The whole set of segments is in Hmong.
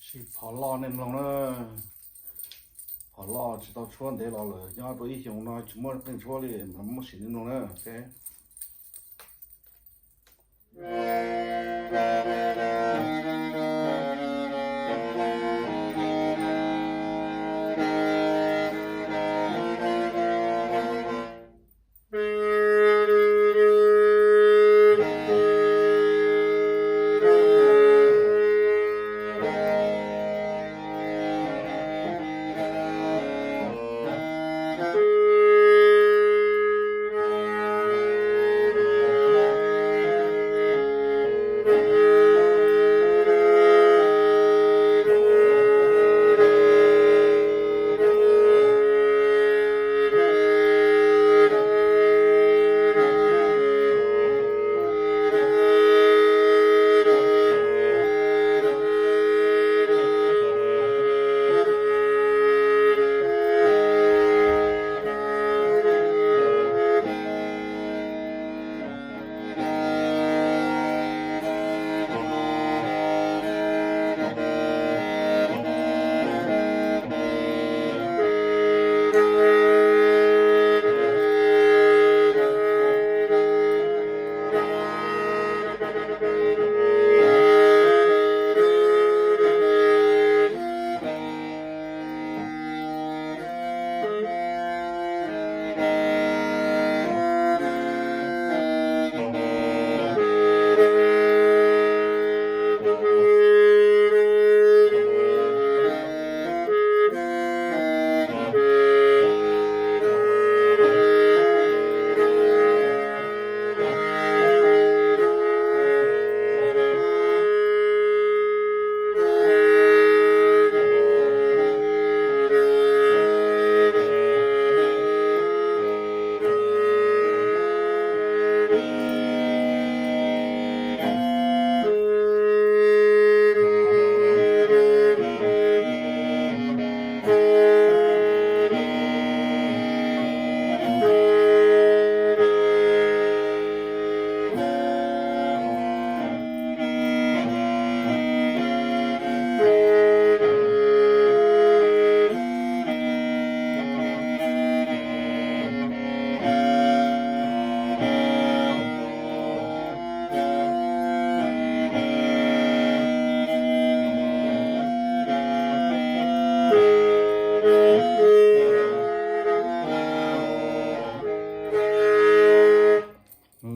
Sim phov loj nej mloog na. Phov loj tsis tau tshuab ntev los lawm, nyob rau ib xyoos no tsis muaj qeej tshuab li, muab sim nej mloog na.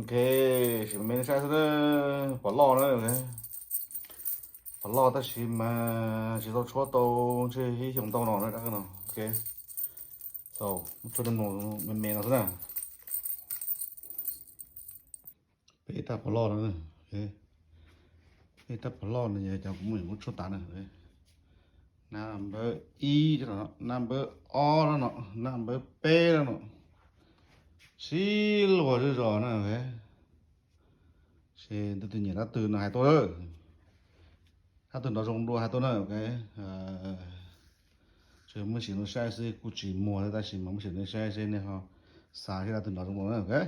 Ok, sim me saib xwb, pom loj na. Pom loj tab sis mas tsis tau tshuab tau, ntshe ib xyoo ntau no na. Ok, so, tshuab me me no xwb na. Peb tab pov loj no, peb tab pov loj no yog cov kuv muab tshuab tas na. Nab npawb ib no, nab npawb ob no, nab npawb peb no, sib luag zej zos na. Ces tus twg nyiam dab twg no hais tuaj, dab twg nrov zoo dua hais tuaj na. Tsuas muab sim no saib xwb, kuj tsis muag thiab tab sis mas muab sim no saib seb nej ho xav seb dab twg nrov zoo dua na.